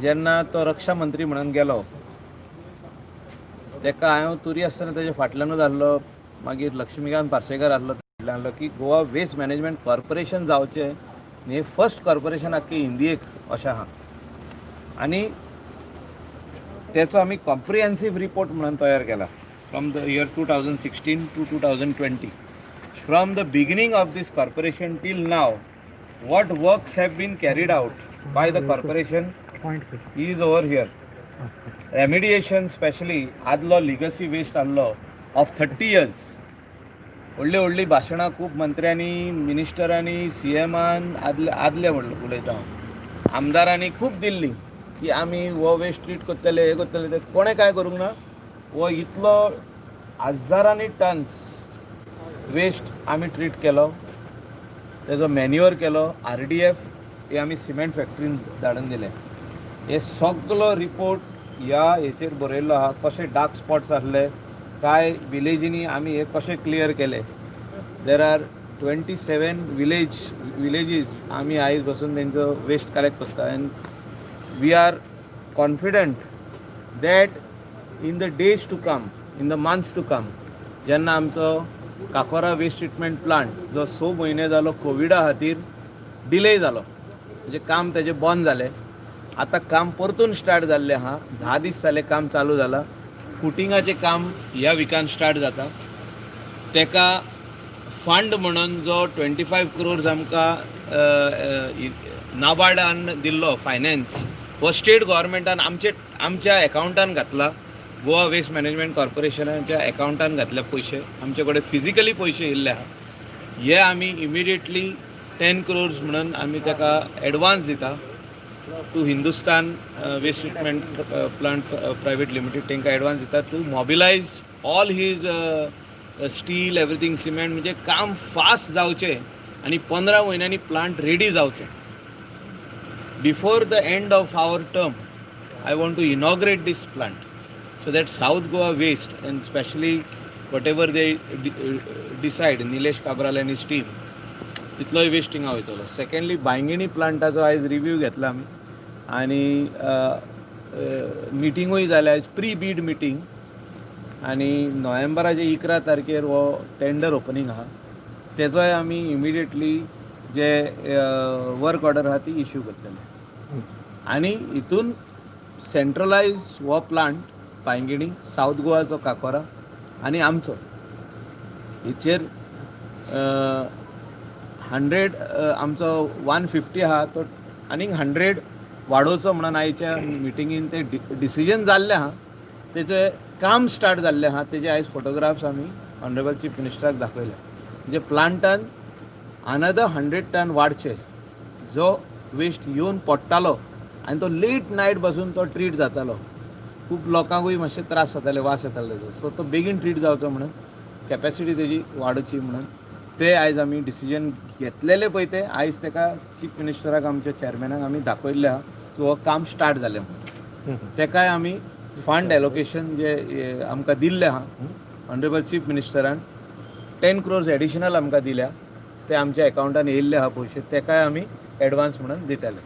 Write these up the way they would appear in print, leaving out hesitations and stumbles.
जेन्ना तो रक्षा मंत्री म्हणून गेलो, तेका हांव तुरी आसतना तेज्या फाटल्यानूच आहलो. मागीर लक्ष्मीकांत पार्सेकर आहलो, फाटल्यान आहलो की गोवा वेस्ट मॅनेजमेंट कॉर्पोरेशन जावचें आनी हे फर्स्ट कॉर्पोरेशन आख्खे इंडियेक अशें आहा. आनी तेचो आमी कॉम्प्रिहेन्सीव रिपोर्ट म्हणून तयार केला from the year 2016 to 2020. From the beginning of this corporation till now, what works have been carried out by the corporation is over here. Remediation, specially आदलो लिगसी वेस्ट आहलो ऑफ 30 इयर्स. व्हडली व्हडली भाशणां खूब मंत्र्यांनी, मिनिस्टरांनी, सीएमान, आदले आदले उलयता हांव, आमदारांनी खूब दिल्ली की आमी हो वेस्ट ट्रीट करतले, हे करतले. ते कोणें कांय करूंक ना. हो इतलो हजारांनी टन्स वेस्ट आमी ट्रीट केलो, तेजो मॅन्युअर केलो, आरडीएफ हे आमी सिमेंट फॅक्टरीन धाडून दिले. हे सगलो रिपोर्ट ह्या हेचेर बरयल्लो आहा, कशे डार्क स्पॉट्स आहले, काय विलेजींनी आमी हे कशे क्लियर केले. There are 27 villages आमी आयज बसून तेंचो वेस्ट कलेक्ट करता and we are confident that in the days to come, in the months to come, जेन्ना आमचो काकोरा वेस्ट ट्रिटमेंट प्लांट जो 6 म्हयने जालो कोविडा खातीर डिले जालो, म्हणजे काम तेजें बंद जालें, आतां काम परतून स्टार्ट जाल्लें आहा. 10 दीस जाले काम चालू जालां. फुटिंगाचें काम ह्या विकान स्टार्ट जाता. तेका फंड म्हणून जो 25 क्रोर्स आमकां नाबार्डान दिल्लो फायनान्स, हो स्टेट गव्हर्मेंटान आमचे आमच्या एकावंटान घातला. गोवा वेस्ट मॅनेजमेंट कॉर्पोरेशनाच्या एकावंटान घातले पयशे. आमचे कडेन फिजिकली पयशे येयल्ले आहा. हे आमी इमिडिएटली 10 क्रोर्स म्हणून आमी ताका एडवान्स दिता to Hindustan Waste Treatment Plant Private Limited. तांकां एडवान्स दिता to mobilize all his steel, everything, cement, म्हणजे काम फास्ट जावचें आनी 15 म्हयन्यांनी प्लांट रेडी जावचें. Before the end of our term, I want to inaugurate this plant so that South Goa waste and specially whatever they decide, Nilesh Cabral and his team, तितलोय waste हिंगा वयतलो. Secondly, Bainguinim प्लांटाचो आयज review घेतला आमी आनी मिटिंगूय जाल्या आयज, pre Beed meeting. आनी नोव्हेंबराचे 11 तारखेर हो टेंडर ओपनींग आहा. तेजोय आमी इमिडिएटली जे वर्क ऑर्डर आहा ती इश्यू करतले. आनी हितून सेंट्रलायज हो प्लांट पांयगिणी, सावथ गोवाचो काकोरा आनी आमचो, हेचेर 100, आमचो 150 आहा, तो आनीक 100 वाडोवचो म्हणून आयच्या मिटिंगेन ते डिसिजन जाल्लें आहा. तेचें काम स्टार्ट जाल्लें आहा. तेजे आयज फोटोग्राफ्स आमी ऑनरेबल चीफ मिनिस्टराक दाखयले. म्हणजे प्लांटान अनदर 100 टन वाडचे. जो वेस्ट येवन पडटालो आनी तो लेट नायट बसून तो ट्रीट जातालो, खूब लोकांकूय मातशे त्रास जाताले, वास येतालो तेजो. सो तो बेगीन ट्रीट जावचो म्हणून, कॅपॅसिटी तेजी वाडोवची म्हणून ते आयज आमी डिसिजन घेतलेले पळय, ते आयज तेका चीफ मिनिस्टराक, आमच्या चॅरमॅनाक आमी दाखयल्लें आहा की हो काम स्टार्ट जालें म्हणून. तेकाय आमी फंड एलोकेशन जे आमकां दिल्लें आहा, ऑनरेबल चीफ मिनिस्टरान 10 क्रोर्स एडिशनल आमकां दिल्या, ते आमच्या एकावंटान येयल्ले आहा पयशे, तेकाय आमी एडवान्स म्हणून दितले.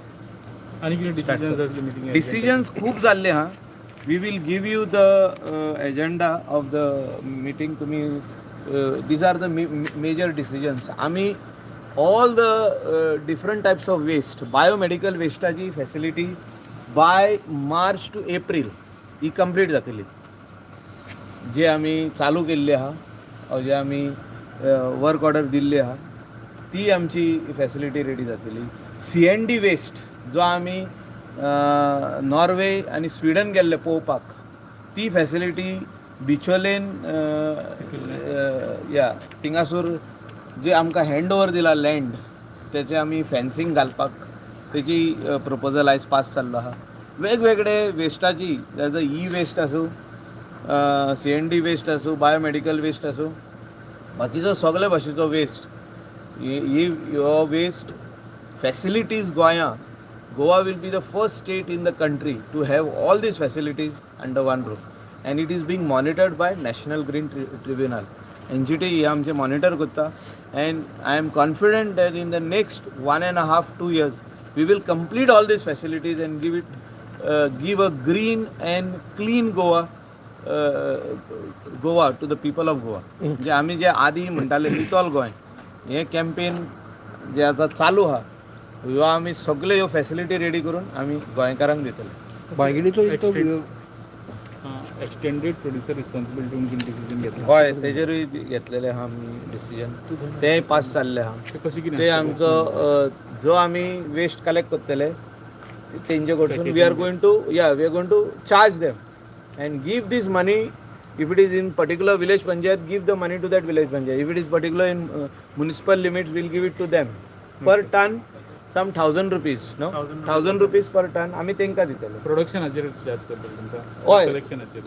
आनी कितें डिसिजन जातले मिटींग? डिसिजन्स खूब जाल्ले आहा. We will give you the agenda of the meeting. तुमी, these are the major decisions. आमी all the different types of waste, biomedical वेस्टाची facility by March to April he complete जातली. जे आमी चालू केल्ली आहा, जे आमी वर्क ऑर्डर दिल्ली आहा, ती आमची फॅसिलिटी रेडी जातली. सी एन डी वेस्ट जो आमी नॉर्वे आनी स्विडन गेल्ले पळोवपाक, ती फॅसिलिटी बिचोलेन या थिंगासूर जे आमकां हँड ओवर दिला लँड, तेचे आमी फेन्सिंग घालपाक तेजी प्रपोजल आयज पास जाल्लो आहा. वेगवेगळे वेस्टाची, ई वेस्ट आसूं, सी एन डी वेस्ट आसूं, बायोमेडिकल वेस्ट आसूं, बाकीचो सगळे भाशेचो वेस्ट, ही हो वेस्ट फॅसिलिटीज गोंया, Goa will be the first state in the country to have all these facilities under one roof and it is being monitored by National Green Tribunal. NGT हे आमचे monitor करता and I am confident that in the next one and half 2 years we will complete all these facilities and give it give a green and clean Goa, Goa to the people of Goa. म्हणजे आमी जे आदी म्हणटाले नितळ गोंय, हें campaign जे आतां चालू आहा, ह्यो आमी सगळे ह्यो फॅसिलिटी रेडी करून आमी गोंयकारांक दितले. बांगिणीचो एक तो एक्सटेंडेड प्रोड्युसर रिस्पॉन्सिबिलिटी म्हणून डिसिजन घेतला. हय, तेजेरूय घेतलेले आहा आमी डिसिजन, तेंय पास जाल्लें आहा. ते कशें कितें? ते आमचो जो आमी वेस्ट कलेक्ट करतले तेंचे कडसून we are going to, yeah, we are going to charge them and give this money. If it is in particular village panchayat, give the money to that village panchayat. If it is particular in municipal limits, we'll give it to them per ton, some ₹1000, no, ₹1000 per ton आमी तेंकां दितले. प्रोडक्शनाचेर charge करतले तुमकां? हय. कलेक्शनाचेर?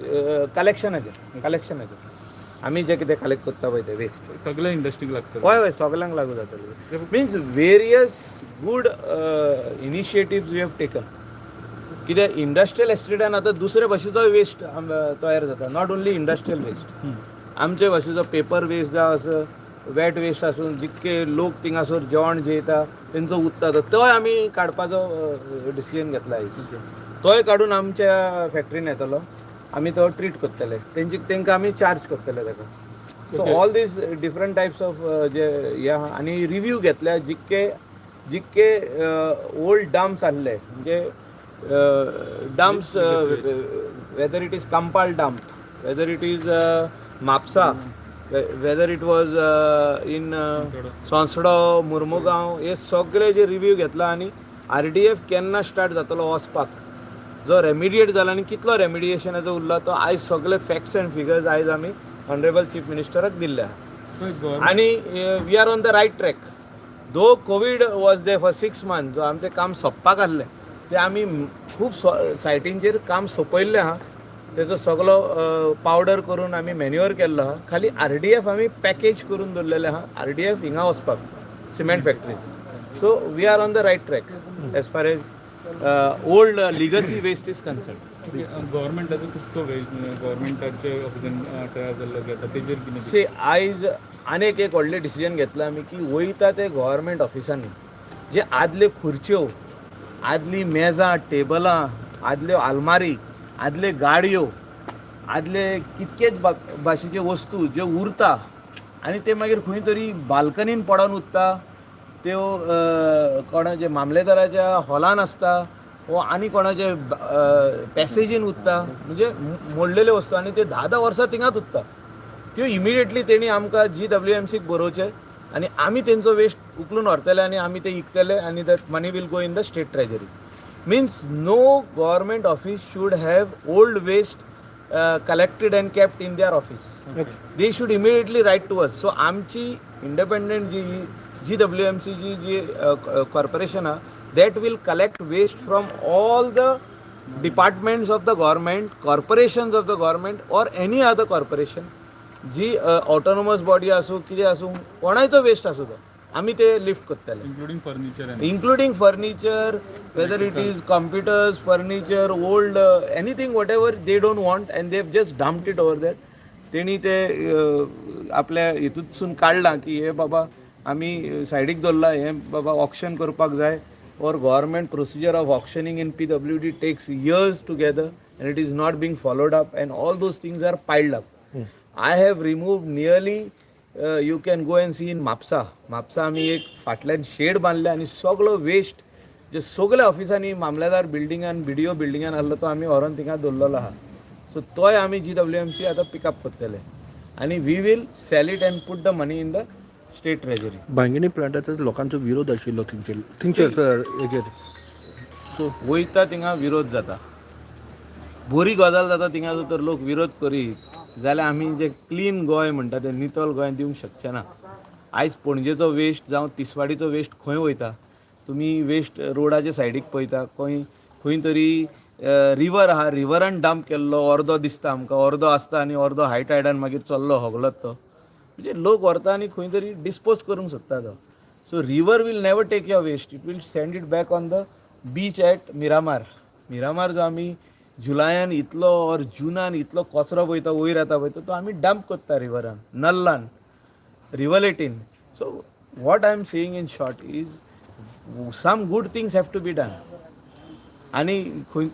कलेक्शनाचेर, कलेक्शनाचेर. आमी जे कितें collect करता पळय ते वेस्ट. सगळ्या इंडस्ट्रीक लागतले? हय हय, सगल्यांक लागू जातले. Means various good initiatives we have taken. कित्याक इंडस्ट्रियल एस्टेटान आतां दुसरे भाशेचो वेस्ट तयार जाता, not only industrial waste. आमचे भाशेचो पेपर वेस्ट जावं असो वेट वेस्ट आसूं, जितके लोक थिंगासर जेवण जेयता तेंचो उरता, तोय आमी काडपाचो डिसिजन घेतला आयज. तोय काडून आमच्या फॅक्टरीन येतलो, आमी तो ट्रीट करतले, तेंची तेंकां आमी चार्ज करतले ताका. So all these different types of जे हे आहा. आनी रिव्यू घेतल्या, जितके जितके ओल्ड डम्प्स आहले, म्हणजे dumps, whether it is Campal dump, whether it is Mapusa, whether it was in Sonsodo, Mormugao, हे सगळे जे रिव्यू घेतला आनी आरडीएफ केन्ना स्टार्ट जातलो वचपाक, जो रेमिडिएट जाला आनी कितलो रेमिडिएशनाचो उरला, तो आयज सगळे फॅक्ट्स अँड फिगर्स आयज आमी ऑनरेबल चीफ मिनिस्टराक दिल्ले आहा. आनी we are on the right track. Though Covid was there for 6 month, जो आमचें काम सोंपपाक आहलें, तें आमी खूब सायटींचेर काम सोंपयल्लें आहा. तेजो सगलो पावडर करून आमी मॅन्युअर केल्लो आहा. खाली आरडीएफ आमी पॅकेज करून दवरलेलें आहा, आरडीएफ हिंगा वचपाक cement factories. So we are on the right track as far as old legacy waste is concerned. गव्हर्मेंटाचो खुबसो वेस्ट गव्हर्मेंटाचे ऑफिसान तयार जाल्लो घेता, तेजेर कितें? सी, आयज आनीक एक व्हडलें डिसिजन घेतलां आमी की वयता ते गव्हर्मेंट ऑफिसांनी जे आदल्यो खुर्च्यो, आदलीं मेजां, टेबलां, आदल्यो आलमारी, आदले गाडयो, आदले कितकेच भाशेचे वस्तू ज्यो उरता आनी ते मागीर खंय तरी बाल्कनीन पडोन उरता, त्यो कोणाचे मामलेदाराच्या हॉलान आसता वो आनी कोणाचे पॅसेजीन उरता, म्हणजे मोडलेल्यो वस्तू आनी ते 10 10 वर्सां थिंगाच उरता. त्यो इमिडिएटली तेणी आमकां जीडब्ल्यूएमसीक बरोवचें आनी आमी तेंचो वेस्ट उखलून व्हरतले आनी आमी ते इकतले आनी that money will go in the state treasury. Means no government office should have old waste collected and kept in their office. They should immediately write to us. So आमची independent जी GWMC जी जी corporation आहा, that will collect waste from all the departments of the government, corporations of the government or any other corporation ji autonomous body आसूं, कितें आसूं, कोणायचो waste आसूं, तो आमी ते लिफ्ट करतले. Including furniture? Including furniture, whether it is computers, furniture, old anything, whatever they don't want and they've just dumped it over there. तेणी ते आपल्या हितूंतसून काडलां की हे बाबा आमी सायडीक दवरलां, हें बाबा ऑक्शन करपाक जाय, or government procedure of auctioning in PWD takes years together and it is not being followed up and all those things are piled up. I have remove nearly, you can go and see in Mapusa. Mapusa आमी एक फाटल्यान shade बांदले आनी सगलो waste जे सगल्या ऑफिसांनी, मामलेदार बिल्डिंगान, BDO बिल्डिंगान आहलो, तो आमी व्हरोन थिंगा दवरलेलो आहा. सो तोय आमी जीडब्ल्यूएमसी आतां पिकअप करतले आनी we will sell it and put the money in the state treasury. Bainguinim प्लांटाचो लोकांचो विरोध आशिल्लो थिंगचे थिंगचे हेजेर, सो वयता थिंगा विरोध जाता, बरी गजाल जाता थिंगा. जर तर लोक विरोध करीत जाल्यार आमी जे क्लीन गोंय म्हणटा तें नितळ गोंय दिवंक शकचे ना. आयज पणजेचो वेस्ट जावं तिसवाडीचो वेस्ट खंय वयता? तुमी वेस्ट रोडाच्या सायडीक पळयता, खंय खंय तरी रिवर आहा, रिवरान डंप केल्लो अर्दो दिसता आमकां. अर्दो आसता आनी अर्दो हाय टायडान मागीर चल्लो होगलत तो. म्हणजे लोक व्हरता आनी खंय तरी डिस्पोज करूंक सोदता तो. So river will never take your waste. It will send it back on the beach at Miramar. Miramar जो आमी जुलायान इतलो ऑर जुनान इतलो कचरो पळयता, वयर येता पळयता, तो आमी डंप करता रिवरान, नल्लान, रिवलेटीन. So what I am saying in short is some good things have to be done. आनी खंय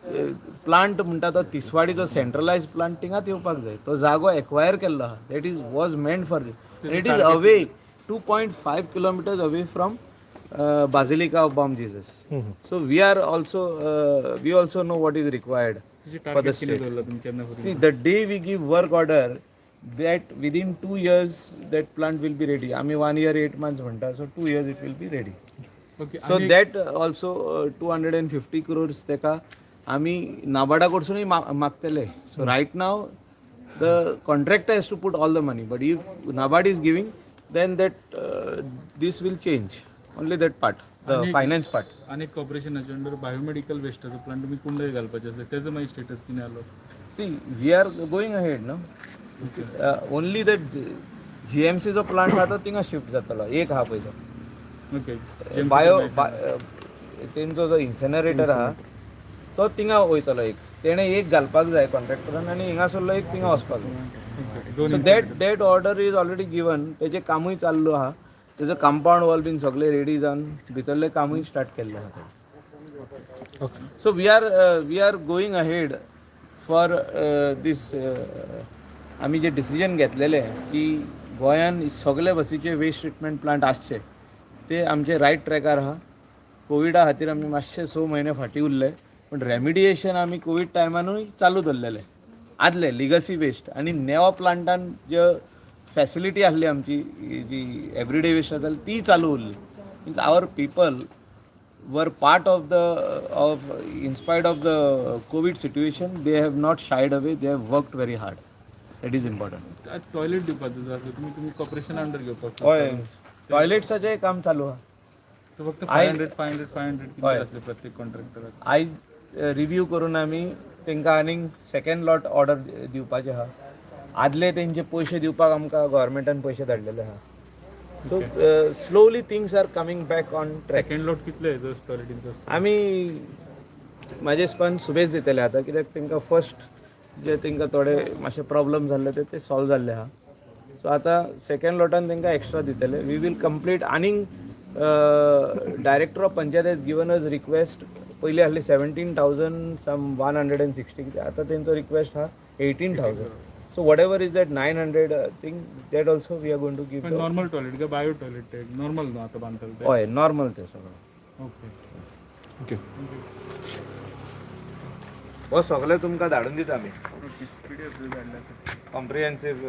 प्लांट म्हणटा तो तिसवाडीचो सेंट्रलायज प्लांट थिंगाच येवपाक जाय. तो जागो एक्वायर केल्लो आहा, that is was meant for this. It is away 2.5 kilometers away from Basilica of Bom Jesus. So we also know what is required तेजे for the target कितें state. दवरला तुमी केन्ना पर्यंत? See, the day we give work order, that within 2 years that plant will be ready. I mean, 1 year 8 months म्हणटा, so 2 years it will be ready. Okay. So that also 250 crores तेका आमी नाबार्डा कडसूनय मागतले. So right now the contractor has to put all the money, but if NABARD is giving, then that this will change only that part, the finance part. आनी एक कॉर्पोरेशनाच्या under biomedical वेस्टाचो plant तुमी कुंडय घालपाचे आसले, तेजो मागीर status कितें आलो? See, we are going ahead, no? Only that GMC जो प्लांट आहा तो थिंगा शिफ्ट जातलो एक आहा पळय तो. ओके. बायो तेंचो जो इन्सेनरेटर आहा तो थिंगा वयतलो एक, तेणें एक घालपाक जाय कॉन्ट्रॅक्टरान आनी हिंगासरलो एक थिंगा वचपाक जाय. दोन. So that order is already given. तेजें कामूय चालू आहा, तेजो कंपाउंड वॉल बीन सगळें रेडी जावन भितरलें कामूय स्टार्ट केल्लें आहा. Okay. So we are going ahead for this. आमी जे डिसिजन घेतलेले की गोंयान सगळे बसीचे वेस्ट ट्रिटमेंट प्लांट आसचे, ते आमचे रायट ट्रॅकार आहा. कोविडा खातीर आमी मातशे स म्हयने फाटीं उरले, पूण रेमिडिएशन आमी कोवीड टायमानूय चालू दवरलेले आदले लिगसी वेस्ट आनी नेवा प्लांटान जे फॅसिलिटी आसली आमची जी एवरीडे वेस्ट जाताली ती चालू उरली. Means our people were part of the of in spite of the COVID situation, they have not shied away. They have worked very hard. That is important. Toilet दिवपाचो जो आसलो तुमी तुमी कॉर्पोरेशन अंडर घेवपाक. हय, टॉयलेट्साचें काम चालू आहा. तो फक्त 500, 500, 500 कितले आसले प्रत्येक कॉन्ट्रॅक्टराक? आयज रिव्यू करून आमी तांकां आनीक सेकंड लॉट ऑर्डर दिवपाचे आहा. आदले तेंचे पयशे दिवपाक आमकां गव्हर्मेंटान पयशे धाडलेले आहा. So slowly things are coming back on track. Second lot कितले जो टॉयलेटींचो आसता? आमी म्हाजे हिसपान सुबेज दितले आतां, कित्याक तांकां फर्स्ट जे तांकां थोडे मातशे प्रॉब्लम जाल्ले ते ते सॉल्व जाल्ले आहा. सो आतां सेकंड लॉटान तांकां एक्स्ट्रा दितले. We will complete. आनीक director of panchayat has given us request. पयलीं आहली 17,000 some 160 कितें, आतां तेंचो रिक्वेस्ट आहा 18,000. So whatever is that 900 thing, that also we are going to give. Normal toilet काय बायो टॉयलेट ते नॉर्मल न्हू आतां बांदतले ते? हय, नॉर्मल ते सगळें. ओके. ओके. हो सगळें तुमकां धाडून दिता आमी. ओके, पीडीएफ धाडल्या. Comprehensive.